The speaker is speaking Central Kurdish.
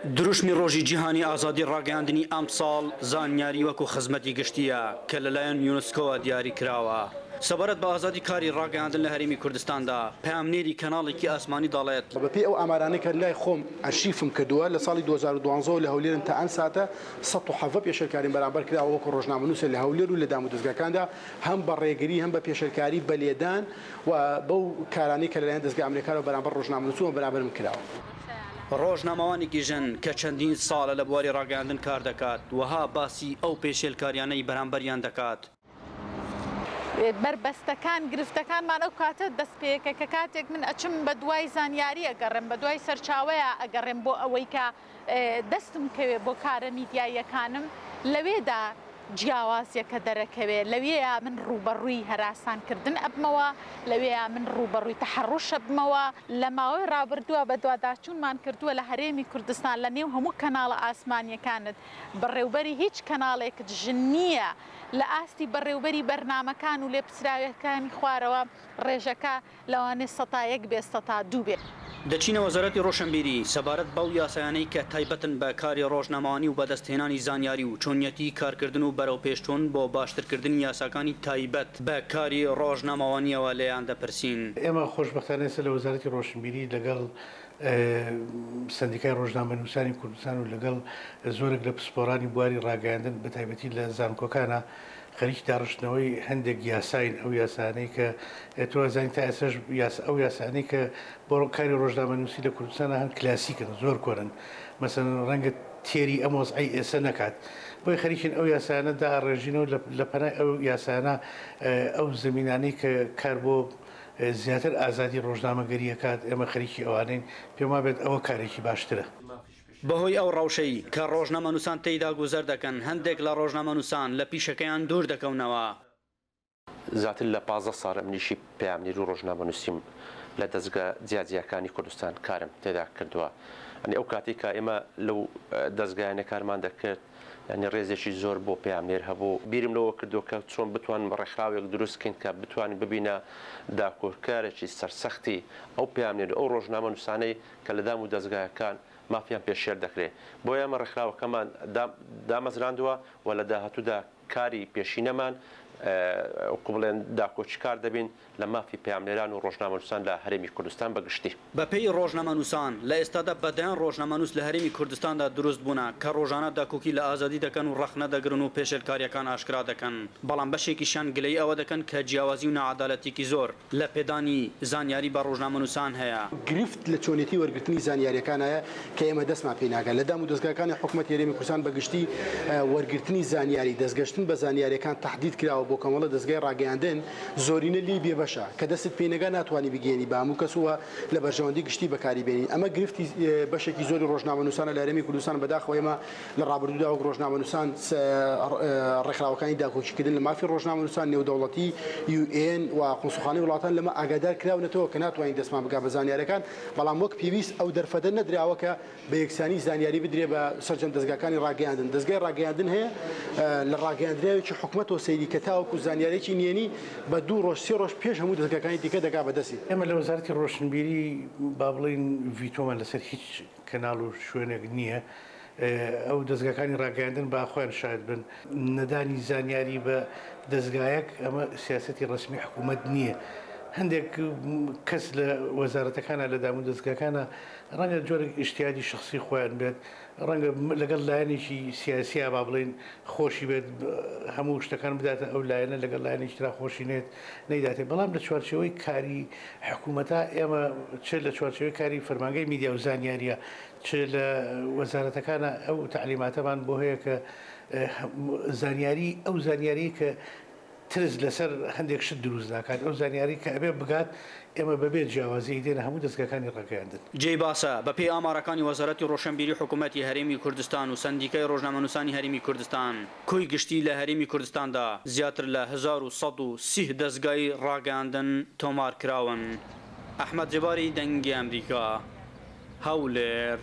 دروشمی ڕۆژی جیهانی ئازادی ڕاگەیاندنی ئەمساڵ زانیاری وەکو خزمەتی گشتییە کە لەلایەن یونسکۆوە دیاری کراوە. سەبارەت بە ئازادی کاری ڕاگەیاندن لە هەرێمی کوردستاندا، پەیامنێری کەناڵێکی ئاسمانی دەڵێت، بەپێی ئەو ئامارانەی کە لای خۆم ئەرشیفم کردووە، لە ساڵی 2012 وە لە هەولێرم تا ئەم ساتە 117 پێشێلکاریم بەرامبەر کراوە وەکو ڕۆژنامەنووسێک لە هەولێر و لە دامودەزگاکاندا هەم بە ڕێگری هەم بە پێشێلکاری بە لێدان و بەو کارانەی کە لەلایەن دەزگا ئەمنیەکانەوە بەرامبەر ڕۆژنامەنووسان و بەرامبەرم کراوە. ڕۆژنامەوانێکی ژن کە چەندین ساڵە لە بواری ڕاگەیاندن کار دەکات، وەها باسی ئەو پێشێلکاریانەی بەرامبەریان دەکات. بەربەستەکان، گرفتەکانمان ئەو کاتە دەست پێکە کە کاتێک من ئەچم بە دوای زانیاری ئەگەڕێم، بە دوای سەرچاوەیا ئەگەڕێم بۆ ئەوەی کە دەستم کەوێ بۆ کارە میدیاییەکانم، لەوێدا جیاوازیەکە دەرەکەوێ، لەوێیا من ڕووبەڕووی هەراسانکردن ئەبمەوە، لەوێیا من ڕووبەڕووی تەحەڕوش ئەبمەوە. لە ماوەی ڕابردووە بەدواداچوونمان کردووە لە هەرێمی کوردستان لە نێو هەموو کەناڵە ئاسمانییەکانت بەڕێوبەری هیچ کەناڵێکت ژن نییە، لە ئاستی بەڕێوبەری بەرنامەکان و لێپرسراوەکانی خوارەوە ڕێژەکە لەوانەیە 1% بێت 2% بێت. دەچینە وەزارەتی ڕۆشنبیری، سەبارەت بەو یاسایانەی کە تایبەتن بە کاری ڕۆژنامەوانی و بەدەستهێنانی زانیاری و چۆنیەتی کارکردن و بەرەوپێشچوون بۆ باشترکردنی یاساکانی تایبەت بە کاری ڕۆژنامەوانییەوە لێیان دەپرسین. ئێمە خۆشبەختانە ئێستا لە وەزارەتی ڕۆشنبیری لەگەڵ سەندیکای ڕۆژنامەنووسانی کوردستان و لەگەڵ زۆرێک لە پسپۆڕانی بواری ڕاگەیاندن بەتایبەتی لە زانکۆکانا خەریکی داڕشتنەوەی هەندێک یاساین، ئەو یاسانەی کە تۆ ئەزانی تا ئێستاش ئەو یاسانەی کە بۆ کاری ڕۆژنامەنووسی لە کوردستانا هەن کلاسیکن، زۆر کۆنن، مەسەلەن ڕەنگە تێری ئەم وەزعەی ئێستا نەکات، بۆیە خەریکین ئەو یاسایانە دائەڕێژینەوە لە پەنای ئەو یاسایانە ئەو زەمینانەی کە کار بۆ زیاتر ئازادی ڕۆژنامەگەری ئەکات، ئێمە خەریکی ئەوانەین، پێم وابێت ئەوە کارێکی باشترە. بەهۆی ئەو ڕەوشەی کە ڕۆژنامەنووسان تێیدا گوزەر دەکەن، هەندێک لە ڕۆژنامەنووسان لە پیشەکەیان دوور دەکەونەوە. زیاتر لە 15 ساڵە منیشی پەیامنێر و ڕۆژنامەنووسیم لە دەزگا جیاجیاکانی کوردستان کارم تێدا کردووە. یانی ئەو کاتەی کە ئێمە لەو دەزگایانە کارمان دەکرد یانی ڕێزێکی زۆر بۆ پەیامنێر هەبوو. بیرم لەوە کردووە کە چۆن بتوانم ڕێکخراوێک دروست کەین کە بتوانین ببینە داکۆکارێکی سەرسەختی ئەو پەیامنێر و ئەو ڕۆژنامەنووسانەی کە لە دام و دەزگایەکان مافیان پێشێل دەکرێ. بۆیە ئێمە ڕێکخراوەکەمان دامەزراندووە و لە داهاتوودا کاری پێشینەمان وەکو بڵێن داکۆکیکار دەبین لە مافی پەیامنێران و ڕۆژنامەنووسان لە هەرێمی کوردستان بە گشتی. بە پێی ڕۆژنامەنووسان، لە ئێستادا بە دەیان ڕۆژنامەنووس لە هەرێمی کوردستاندا دروست بوونە کە ڕۆژانە داکۆکی لە ئازادی دەکەن و ڕەخنە دەگرن و پێشێلکارییەکان ئاشکرا دەکەن، بەڵام بەشێکیشیان گلەیی ئەوە دەکەن کە جیاوازی و ناعەدالەتیکی زۆر لە پێدانی زانیاری بە ڕۆژنامەنووسان هەیە. گرفت لە چۆنێتی وەرگرتنی زانیاریەکانایە کە ئێمە دەستمان پێی ناگات لە دامودەزگاکانی حکومەتی هەرێمی کوردستان بە گشتی وەرگرتنی زانیاری دەستگەشتن بە زانیاریەکان تەحدید کراوە بۆ کۆمەڵە دەزگای ڕاگەیاندن زۆرینە لێی بێبەشە کە دەستت پێی نەگا ناتوانی بگەیەنی بە هەموو کەس و لە بەرژەوەندی گشتی بەکاری بێنی ئەمە گرفتی بەشێکی زۆری ڕۆژنامەنووسانە لە هەرێمی کوردستان بەداخەوە ئێمە لە ڕابردوودا وەک ڕۆژنامەنووسان ڕێکخراوەکانی داکۆکیکردن لە مافی ڕۆژنامەنووسان نێودەوڵەتی UN و قونسوڵخانەی وڵاتان لەمە ئاگادار کراونەتەوە کە ناتوانین دەستمان بگات بە زانیاریەکان، بەڵام وەک پێویست ئەو دەرفەتە نەدراوە کە بە یەکسانی زانیاری بدرێ بە سەرجەم دەزگاکانی ڕاگەیاندن. دەزگای ڕاگەیاندن هەیە لە ڕاگەیاندراوێکی حکومەتەوە سەیری کە تاوەکو زانیارێکی نهێنی بە دوو ڕۆژ سێ ڕۆژ پێش هەموو دەزگاکانی دیکە دەگا بە دەستی. ئێمە لە وەزارەتی ڕۆشنبیری با بڵێین ڤیتۆمان لەسەر هیچ کەناڵ و شوێنێک نییە ئەو دەزگاکانی ڕاگەیاندن با خۆیان شاهد بن. نەدانی زانیاری بە دەزگایەک ئەمە سیاسەتی ڕەسمی حکوومەت نییە. هەندێک کەس لە وەزارەتەکانا لە دامودەزگاکانا ڕەنگە جۆرێک ئیجتیهادی شەخسی خۆیان بێت، ڕەنگە لەگەڵ لایەنێکی سیاسیا با بڵێین خۆشی بێت هەموو شتەکان بداتە ئەو لایەنە لەگەڵ لایەنێکی ترا خۆشی نێت نەیداتێ بەڵام لە چوارچێوەی کاری حکوومەتا ئێمە چ لە چوارچێوەی کاری فەرمانگەی میدیا و زانیاریە چ لە وەزارەتەکانە ئەو تەعلیماتەمان بۆ هەیە کە زانیاری ئەو زانیاری کە ترس لەسەر هەندێک شت دروست ناکات ئەو زانیاری کە ئەبێ بگات ئێمە بەبێ جیاوازی ئەیدەینە هەموو دەزگاکانی ڕاگەیاندن. جێی باسە، بەپێی ئامارەکانی وەزارەتی ڕۆشنبیری حکوومەتی هەرێمی کوردستان و سەندیکای ڕۆژنامەنووسانی هەرێمی کوردستان، کۆی گشتی لە هەرێمی کوردستاندا زیاتر لە 1130 دەزگای ڕاگەیاندن تۆمار کراون. ئەحمەد جەباری، دەنگی ئەمریکا، هەولێر.